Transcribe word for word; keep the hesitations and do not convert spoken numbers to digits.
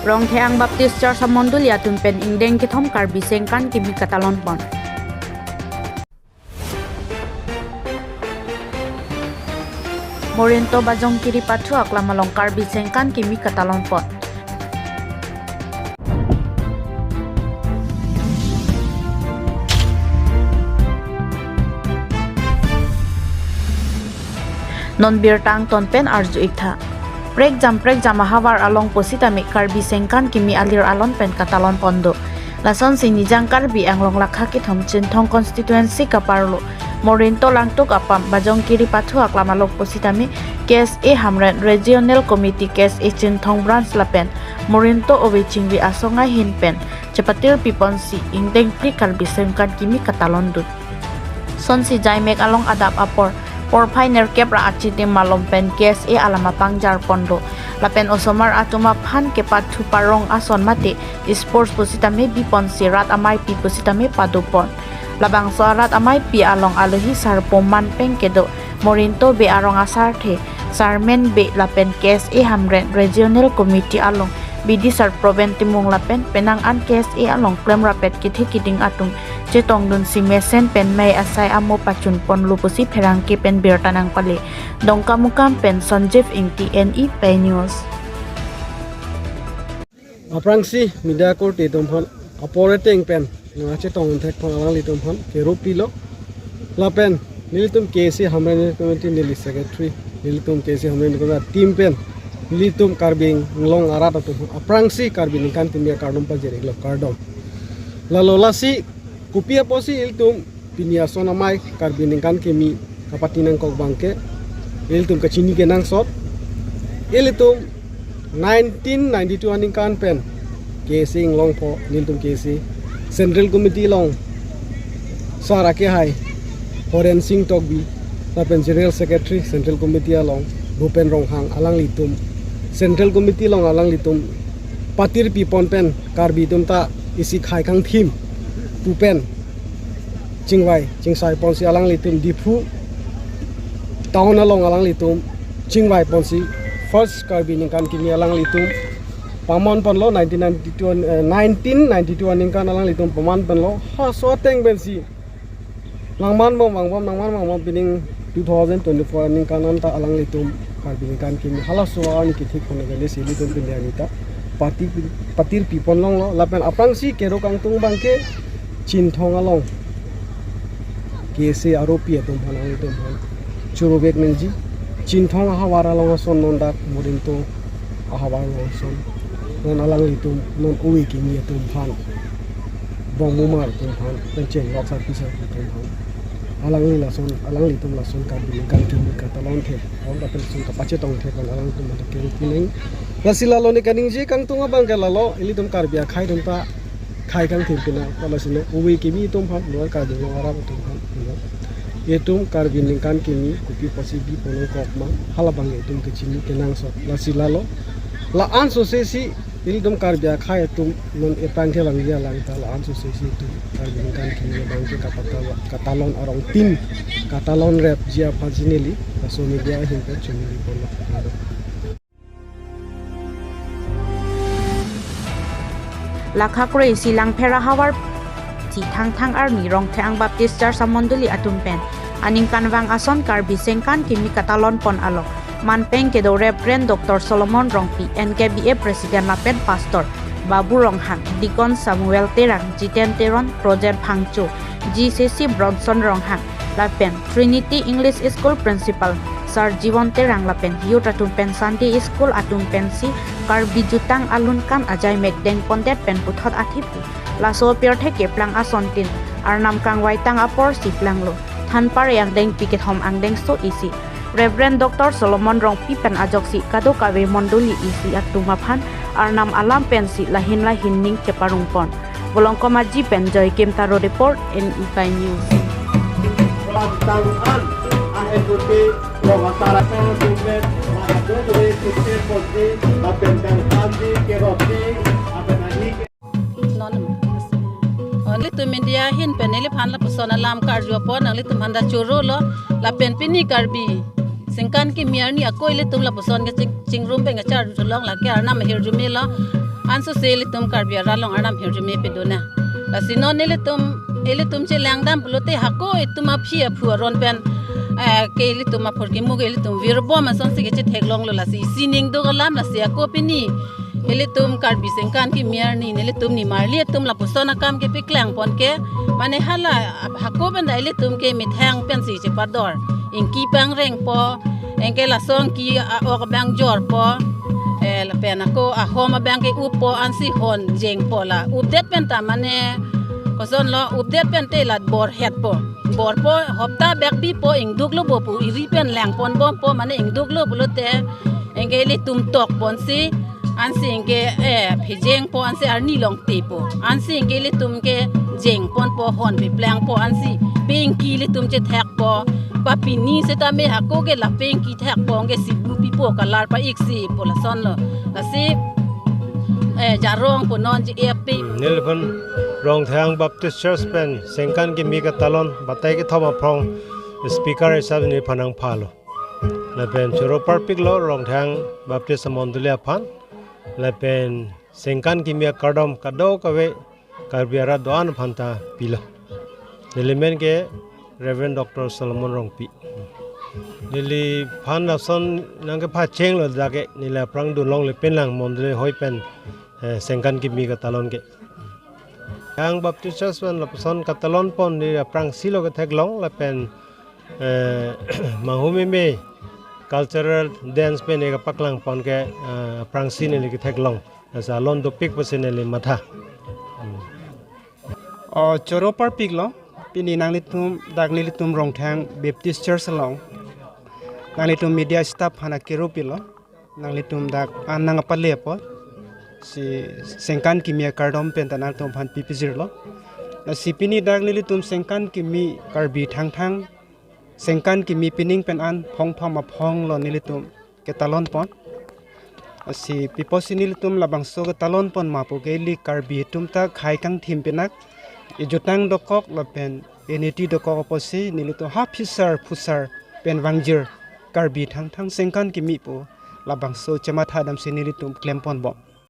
Rongtheng Baptist Church amondoli atum pen ingdeng kethom Karbi sengkan kimi katalon pon. Morinto Bajongkiri pathu aklam along Karbi sengkan kimi katalon pon. Non birta angton pen arju-ik tha. Prekjam prekjam ahavar along pusitame Karbi sengkan kimi alir alon pen katalon pon do. Lasonsi Nijang Karbi Anglong lakha kethom Chinthong constituency kaparlo Morinto Langtuk apam Bajongkiri pathu aklam along pusitame K S A Hamren Regional Committee, K S A Chinthong Branch lapen Morinto Ove Chingri asong ahin pen chepatir piponsi ingdeng phli Karbi sengkan kimi katalon dun. Sonsi jaimek along adap apor porphai nerkep ra achitim malom pen K S A alam apangjar pon do. Lapen osomar atum aphan kepathu parong ason mate sports pusitame biponsi rat amaipi pusitame pado pon. Labangso arat amaipi along alohi sarpo manpeng kedo Morinto Bey arong asarthe Sarmen Bey lapen K S A Hamren Regional Committee along B D sar Proben Timung lapen penang an K S A along klemrapet kethe kiding atum chetongdunsi mesen pen mei asai amo pachun ponlo pusi pherangke pen birta nangpale. Dongkamukam pen Sanjeev Ingti, N E P News. Aphrangsi media korte atum aphan apor eteng pen nangchetong thek aphan alanglitum aphan kerup pilo. Lapen nelitum K S A Hamren Committee neli secretary, nelitum K S A Hamren Committee team pen nelitum Karbi Anglong arat atum aphrangsi Karbi ningkan kimi akardom pajir-iklo, kardom. Lalo lasi kopi apotsi ilitum pini ason amei Karbi ningkan kimi kapati nangkok abangke ilitum kachini kenangsot. Ilitum nineteen ninety-two aningkan pen K S A inglongpo, nelitum K S A Central Committee along sar akehai Horen Singh Tokbi lapen General Secretary Central Committee along Bhupen Ronghang alanglitum Central Committee along alanglitum patir pipon pen Karbi atum ta isi khei kangthim pu pen chingvai chingsai ponsi alanglitum Diphu town along alanglitum chingvai ponsi first Karbi ningkan kimi alanglitum paman ponlo. Nineteen ninety-two, eh, nineteen ninety-two aningkan alanglitum paman ponlo. Halaso ateng pensi nangman bom vangbom, nangman vangbom, pining two thousand twenty-four aningkan anta alanglitum Karbi ningkan kimi halaso arni kethik pon kali si ilitum pini arni ta pati patir pipon longlo. Lapen aphrangsi kero kangtung abangke Chinthong along K S A aropi atum aphan, alanglitum aphan choro vek nangji. Chinthong ahavar along ason non dak Morinto ahavar along ason non alanglitum non ove kimi atum aphan, bongmumar atum aphan, pen chenglok sarpi sarpo atum aphan, alangli lason, alanglitum lason Karbi ningkan kimi katalon thek, ong lapen lason kapachetong thek aphan alanglitum aphan kerup pinang. Lasi lalo ne kaningje kangtung abangke lalo, ilitum Karbi akhei atum ta khei kangthim pina, lalo sino ove kimi atum aphan, non Karbi Anglong arat atum aphan, non itum Karbi ningkan kimi kopi apotsi bipon nangkok ma, halabang itum kachini kenangsot. Lasi lalo, la-an sosesi ilitum Karbi akhei atum non epang kevangji alang ta la-an sosesi itum Karbi ningkan kimi abangke kapatal-, katalon arong tin, katalon repji aphansi neli laso media ahin pen choningri ponlo. Lakha kre-isi Langpher ahavar si Thangthang arni Rongtheng Baptist Church amondoli atum pen aningkanvang ason Karbi sengkan kimi katalon pon along manpeng kedo Reverend Doctor Solomon Rongpi, N K B A President lapen Pastor Babu Ronghang, Deacon Samuel Terang, Jiten Teron, Projen Phangcho, G C C Bronson Ronghang, lapen Trinity English School Principal Sar Jiwon Terang lapen youth atum pen Sunday School atum pensi Karbi jutang alun kan ajaimek dengpondet pen puthot athipi laso apirthe keplang asontin Arnam kangvaitang aporsi planglo. Thanpare angdengpi kethom angdengso isi Reverend Doctor Solomon Rongpi pen ajoksi kadokave mondoli isi atum aphan Arnam alam pensi lahin lahin ning cheparong pon. Volongkom Aji pen Joy Kim Taro report, N E P News. Pantang an, ahem putih, rong asar, ahem putih, ahem putih, putih, putih, ahem putih, keroti, ahem putih. Non. Oh, nelitum media ahin pen neliphan lapuson alam karju apot nanglitum aphan ta chorolo, lapen pini Karbi sengkan kimi arni ako ilitum lapuson kaching, chingrum pen kacharju cholong lake Arnam ahirjume lo. Anso se ilitum Karbi arat along arnam hirjume pedona. Lasi non ilitum, ilitum chelangdam pulote hako itum aphi aphu aron pen, eh, ke ilitum aphurkimo ke ilitum virbom asonsi kechetheklonglo, lasi isi ning do kalam, lasi ako pini ilitum Karbi Sengkan Kimi arni nelitum nimarli atum lapuson akam kepaklangpon ke, mane hala hako pen ta ilitum ke methang pensi chepador. Ingki pangrengpo, anke lason ki a-ok abang jorpo, eh, lapen ako ahom abang ke uppo, ansi hon jengpo la. Updet pen ta mane kosonlo, updet pen te la borhetpo. Borpo, hopta bak bipo, ingduklo bo pu iri pen langponbompo, mane ingduklo pulote, anke ilitum tokponsi, ansi anke, eh, phijengpo, ansi arni long tepo. Ansi anke ilitum ke jengponpo, hon piplangpo, ansi pengki ilitum chethakpo. Pa pini setame hako ke la pengki thakpo, anke sibu pipo, kalar pa-ik si pu lasonlo. Lasi, eh, jarong pu non je epi. Hmm, neliphan Rongthang Baptist Church pen Sengkan Kimi katalon batai kethom aphrong speaker hisap neliphan nangphalo. Lapen choro parpiklo Rongthang Baptist Mondoli aphan. Lapen Sengkan Kimi akardom kadokave Karbi arat do-an aphan ta pilo. Nelimen ke Reverend Doctor Solomon Rongpi. Neliphan lason nangkepachenglo dak ke, neli aphrang dunlongle penlang mondoli hoi pen, eh, Sengkan Kimi katalon ke. Rongthang Baptist Church pen lapuson katalonpon neli aphrangsi lo ketheklong lapen, eh, manghumeme cultural dance pen ne kapaklangpon ke, eh, aphrangsi neli ketheklong. Asa alon dopik pusi neli matha. Hmm. O, choro parpiklo, pini nanglitum, dak nelitum Rongthang Baptist Church along nanglitum media staff aphan akero pilo. Nanglitum dak an nangpale apot si Sengkan Kimi akardom pen ta nangtum aphan pipijirlo. Lasi pini dak nelitum Sengkan Kimi Karbi Thangthang Sengkan Kimi pining pen an phongthom aphronglo nelitum ketalonpon. Lasi pi apotsi nelitum labangso ketalonpon ma pu ke ili Karbi atum ta khei kangthim pinak, ejutang dokok lapen eneti dokok apotsi nelitum ha phisar phusar pen vangjir Karbi Thangthang Sengkan Kimi pu labangso chematha damsi nelitum klemponbom.